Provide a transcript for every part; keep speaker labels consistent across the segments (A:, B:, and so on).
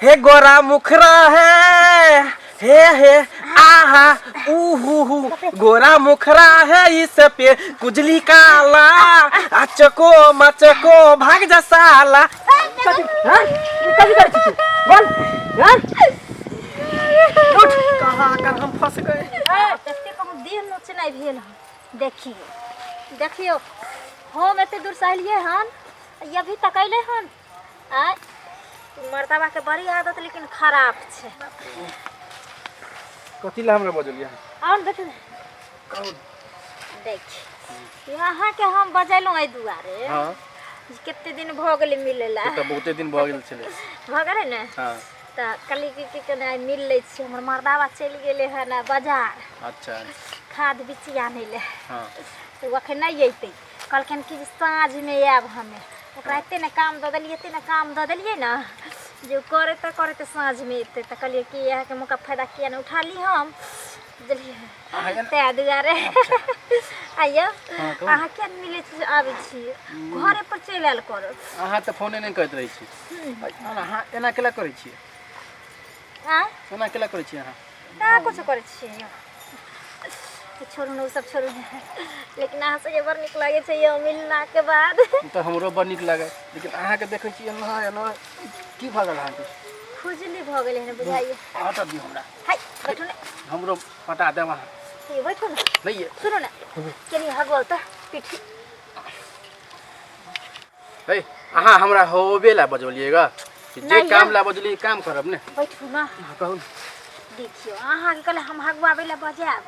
A: हे गोरा मुखरा है, हे हे आहा ऊ हु, गोरा मुखरा है इस पे कुजली काला, अचको मचको भाग जा साला।
B: कथी हाँ कथी करै छी तू बोल हाँ
A: उठ, कहाँ आकर हम फंस गए।
C: एते कहूँ देह नोचनाइ भेल हन। देखियौ देखियौ, हम एते दूर से अयलियै हन, ई अभी तक अयलै हन। आँय, ई मर्दबाके बड़ी आदत लेकिन खराब छै।
A: कथी ला हमरा बजलियै?
C: आउ ने बैठू ने। देखी, अहाँके हम बजेलहुँ एहि दुआरे जे कते दिन भऽ गेलै मिलै लए।
A: तऽ बहुते दिन भऽ गेल छलै।
C: भऽ गेलै ने?
A: हँ।
C: तऽ कहलियै कि की केना आइ मिल लै छियै। हमर मर्दाबा चलि गेलै हन बाजार खाद बिच्ची आनै लए। तऽ ओ एखन नहि अयतै, कहलखिन कि जे साँझमे आयब। हमे ओकरा एते ने काम दऽ देलियै, एते ने काम दऽ देलियै ने जे ओ करैते करैते साँझमे अयतै। तऽ कहलियै कि इएहके मौका फायदा किया नहि उठा ली हम, बुझलियै? ताहि दुआरे आइयो।
A: हँ, कहू।
C: अहाँ किया नहि मिलै छी, आबै छी घरे पर चलि आयल करू।
A: अहाँ तऽ फोने नहि करैत रहै छी। अहाँ एना केला करै छियै?
C: आँय?
A: एना केला करै छियै अहाँ?
C: कहाँ कुछो करै छियै यौ। छोड़ू ने, ओ सब छोड़ू ने, लेकिन अहाँ सबके बड़ नीक लागै छै यौ मिललाके बाद।
A: ओ तऽ हमरो बड़ नीक लागै, लेकिन अहाँके देखै छी एना एना, की भऽ गेल अहाँके?
C: खुजली भऽ गेलै हन बुझाइए।
A: हटा दियौ हमरा।
C: हाय, बैठू ने।
A: हमरो पटा देब अहाँ।
C: हे बैठू ने।
A: नहि ये।
C: सुनू ने, कनि हगवाउ तऽ पीठी।
A: हे, अहाँ हमरा होबे ला बजौलियै ग जे
C: नहि
A: काम
C: यौ।
A: ला बजलियै, काम करब ने।
C: बैठू ने।
A: अहाँ कहू ने।
C: देखियौ, अहाँके कहले हम हगवाबै लए बजायब,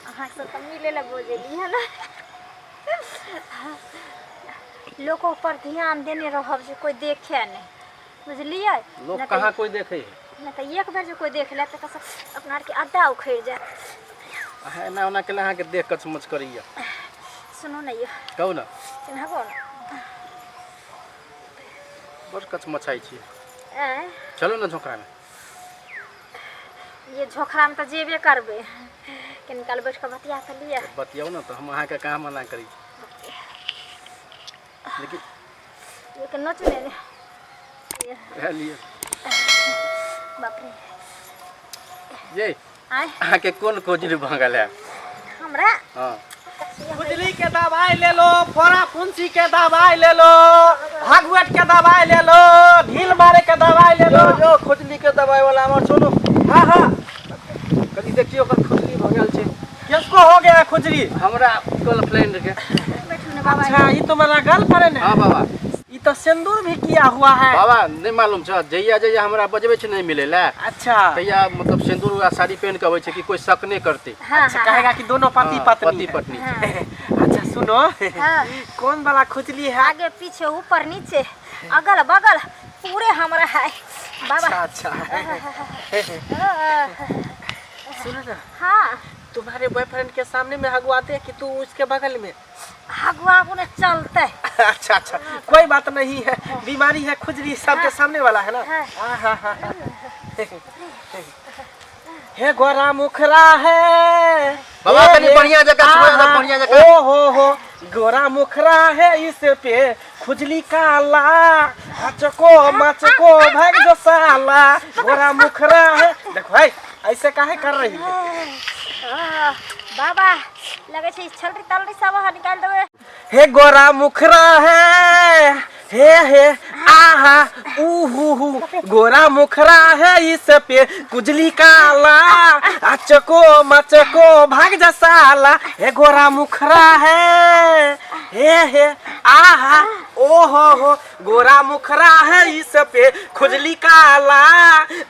C: अहाँ सब तऽ मिलै लए बजेली है ने। लोको पर ध्यान देने रहब जे कोइ देखे नहि, बुझलियै?
A: लोक
C: नहि तऽ
A: कहाँ कोइ देखै है।
C: नहि तऽ एक बेर जे कोइ देख लेत तऽ अपना आरके अड्डा उखड़ि जायत।
A: अहाँ एना ओना केला अहाँके देख कचमच करैया।
C: सुनू ने यौ।
A: कहू ने।
C: केना हगो ने।
A: बड़ कचमचाइ छी।
C: आँय?
A: चलू ने झोंकरामे।
C: ये झोखरामे तऽ जेबे करबै, कनि काल बैठ कऽ बतिया तऽ लिअ।
A: बतियाउ ने, तऽ हम अहाँके कहाँ मना करै छी, लेकिन
C: एक नोच ने
A: इएह लिअ।
C: बाप रे।
A: ये
C: आँय?
A: अहाँके कोन खोजली भऽ गेल है?
C: हमरा?
A: हँ।
D: खुजली के दवाई ले लो, फोड़ा फुंसी के दवाई ले लो, भागवत के दवाई ले लो, ढील मारे के दवाई ले लो।
A: यो खुजली के दवाई वाला हमर सुनू।
D: हाँ हाँ।
A: कनि देखियौ, ओकर खुजली भऽ गेल छै।
D: किसको हो गया है खुजली?
A: हमरा गर्लफ्रेंड के।
C: बैठू ने बाबा।
D: अच्छा, ये तुम्हारा गर्लफ्रेंड है?
A: हँ बाबा।
D: ये तो सिंदूर भी किया हुआ है।
A: बाबा, नहि मालूम छ, जहिया जहिया हमरा बजबै छै नहि मिलै लए, तहिया मतलब सिन्दूर आ साड़ी पहिन के अबै छै कि कोई शक नहि करतै।
C: हाँ।
D: अच्छा, कहेगा कि दोनों पति
A: हाँ,
D: पत्नी
A: पति
D: है।
A: पत्नी।
D: अच्छा सुनो,
C: हाँ।
D: कौन वाला खुजली है?
C: आगे पीछे ऊपर नीचे अगल बगल पूरे हमरा है बाबा।
D: अच्छा अच्छा, सुनो ना।
C: हाँ।
D: तुम्हारे बॉयफ्रेंड के सामने में हगवाते हैं कि तू उसके बगल में?
C: हगुआ ने चलते।
D: अच्छा अच्छा, कोई बात नहीं है, बीमारी है खुजली, सबके सामने वाला है ना।
C: हाँ।
D: हाँ हाँ हाँ हाँ। हे गोरा मुखरा है
A: बाबा,
D: हे
A: कनि
D: हे,
A: बढ़िया जकाँ सुना दे,
D: आहा,
A: बढ़िया जकाँ।
D: ओ हो हो, गोरा मुखरा है इस पे खुजली काला, हचको मचको भाग जो साला, गोरा मुखरा है। देखो भाई, ऐसे काहे कर रही है?
C: आह, बाबा, लगे छै छलरी तलरी सब अहाँ निकालि देबै।
D: हे गोरा मुखरा है, हे हे आहा ऊ हु हु, गोरा मुखरा है इस पे कुजली काला, अचको मचको भाग जा साला, हे गोरा मुखरा है, हे हे आहा ओ हो हो, गोरा मुखरा है इस पे खुजली काला,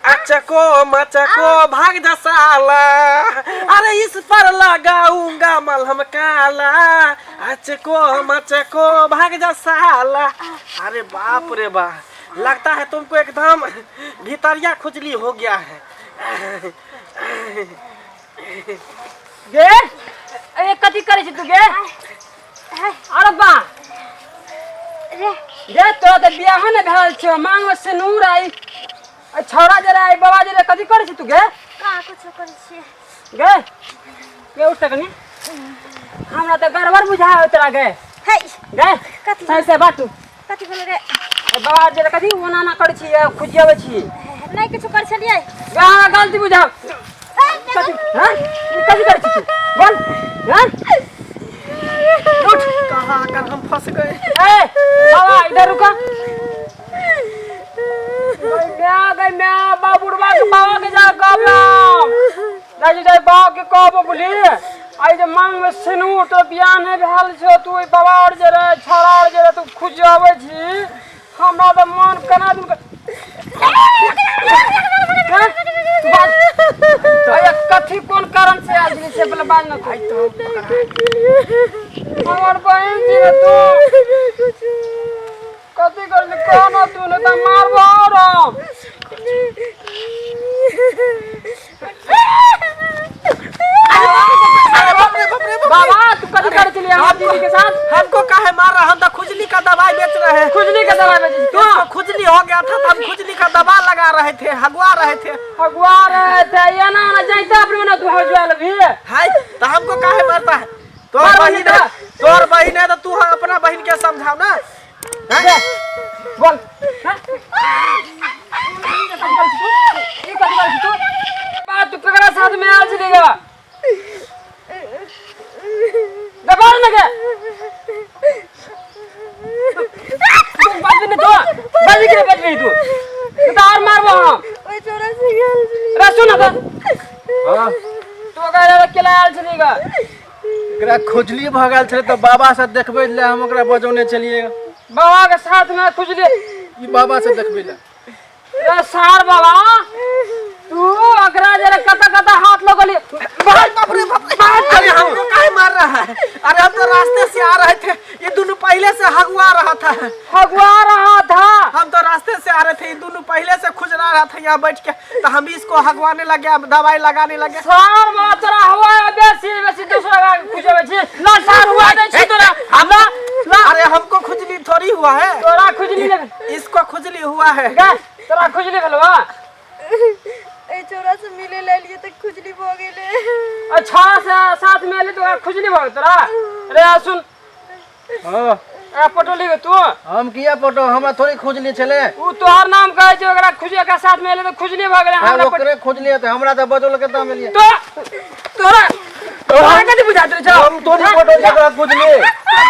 D: अचको मचको भाग जा साला, अरे इस पर लगाऊंगा मलहम काला, अचको मचको भाग जा साला। अरे बाप रे बाप, लगता है तुमको एकदम भीतरिया खुजली हो गया है।
B: गे, ए कथी करै छी तू गे? अरे बा
C: रे।
B: गे, तोरा तऽ बियाह ने भेल छौ, मांग में सिनूर आई आ छौड़ा जरा आई बाबा जरा, कथी करै छी तू गे?
C: कहाँ कुछो करै छियै।
B: गे गे, उठ तऽ कनि, हमरा तऽ गड़बड़ बुझाय हो तोरा गे।
C: हे।
B: गे।
C: कथी?
B: सही से बात तू।
C: कथी भेलै रे?
B: ए बाबा जरा, कथी ओना ना करै छी, खुजियाबै छी?
C: नहि किछु करै छलियै।
B: गे हमरा गलती बुझाउ। कथी हैं? ई कथी करै छी तू? बोल हैं? उठ।
A: कहाँ आकर हम फंस गए?
B: ए बाबा, इधर रुको। गई गई मैं बाबुड़वा के बाबा के जा कहब जाय जाय बाबा के कहब। बोली आई जे मांग में सिनूर, तो बियाह नहीं भेल छौ, तू ओहि बाबा और जे रहे, छौड़ा और जे रहे, तू खुजबै छी। हमरा तऽ मन केना दिन हैं? तू बाज। अरे कथी कोन कारण से आयल छली से पहिले बाज न तू। हमर बहिन छी ने तू, कथी करली कह न तू, नहीं तऽ मारबो और हम।
A: अरे बाप रे बाप रे बाप रे।
B: बाबा, तू कथी करै छली हमर दीदी के साथ?
A: हमको काहे मार रहा? हम तो खुजली का दवाई बेच रहे हैं।
B: खुजली के दवाई बेचै छी तू?
A: इसको खुजली हो गया था तो हम खुजली का दवा लगा रहे थे, हगवा रहे थे।
B: हगुआ रहे थे? ये ना ना जाइते अपने में ना तू हगुआ लगी
A: हाय, तो हमको काहे मारता है? तोर
B: मार
A: बहिन
B: बहिन
A: है, तोर बहिन है तो तू अपना बहिन के समझाओ ना। हैं?
B: बोल हाँ? ई कथी करै छी तू? बा, तू ककरा साथ में आयल छली गे? दबाव न गे। तू बाजबी ने, तू बाजबी के बाजबी तू? तू तो और मारबो हम।
C: ओहि छोरा से गेल छलियै।
B: रे सुन न।
E: हाँ।
B: तू ओकरा अकेला आयल छली गे?
E: एकरा खुजली भऽ गेल छलै तऽ बाबा से देखबै लए हम ओकरा बजौने छलियै।
B: बाबा के साथ में खुजली?
E: ई बाबा से देखबै लए।
B: रे सार बाबा, तू ओकरा जरा कत कत हाथ लगली?
A: अरे बाप रे बाप रे, अरे हमको काहे मार रहा है? अरे हम तो रास्ते से आ रहे थे, ये दोनों पहले से हगवा रहा था।
B: हगुआ रहा था?
A: हम तो रास्ते से आ रहे थे, ये दोनों पहले से खुजरा रहा था यहाँ बैठ के, तो हम भी इसको हगवाने लगे, अब दवाई लगाने लगे।
B: सार बाबा, तोरा हवा बेसी बेसी दूसरा के खुजबै छी। ला सार, हुआ दै छी तोरा, ला ला।
A: अरे हमको खुजली थोड़ी हुआ है।
B: तोरा खुजली ले?
A: इसको खुजली हुआ है।
B: गे, तोरा खुजली भेलवा?
C: एहि छौड़ा से मिले लए एलियै तऽ खुजली भऽ गेलै।
B: अच्छा से साथ में एली तो ओकरा खुजली भऽ गेल तोरा? रे सुन।
E: हाँ।
B: एकरा पटोली गे तू?
E: हम किया पटो? हमरा थोड़ी खुजली छलै।
B: उ तोहर नाम कहै छै, ओकरा खुजली, एकरा साथ में एले तऽ खुजली भऽ गेलै।
E: हाँ,
B: हमरा पट
E: ओकरे खुजली हेतै, हमरा तऽ बजौलकै तऽ हम एलियै।
B: तो तोरा तोरा कथी बुझाइत रहै छौ?
E: हम थोड़ी पटौली ओकरा खुजली।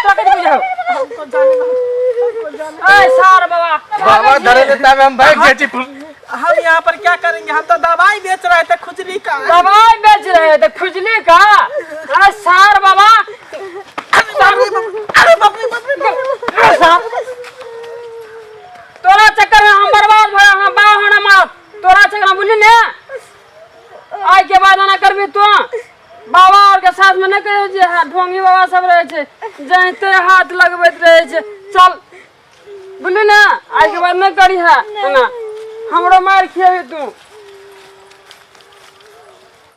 B: तोरा कथी बुझाउ? ए सार बाबा।
E: बाबा धरे ले तब हम भागि जाइ छी।
A: हम यहाँ पर क्या करेंगे? हम तो दवाई बेच रहे थे खुजली का।
B: दवाई बेच रहे थे खुजली का? अरे सार बाबा।
A: अरे बाप रे बाप, अरे बाप रे बाप रे बाप।
B: अरे सार, तोरा चक्कर में हम बर्बाद भए, हम बाबा होना मार तोरा चक्कर में, बुझली ने? आइ के बाद एना करबी तू बाबा और के साथ में, नहि कहियो जे हाँ, ढोंगी बाबा सब रहे छै, जहिते हाथ लगबैत रहे छै। चल, बुझली ने? आइ के बाद नहि करी है एना, हमरो मारि खिएबी तू।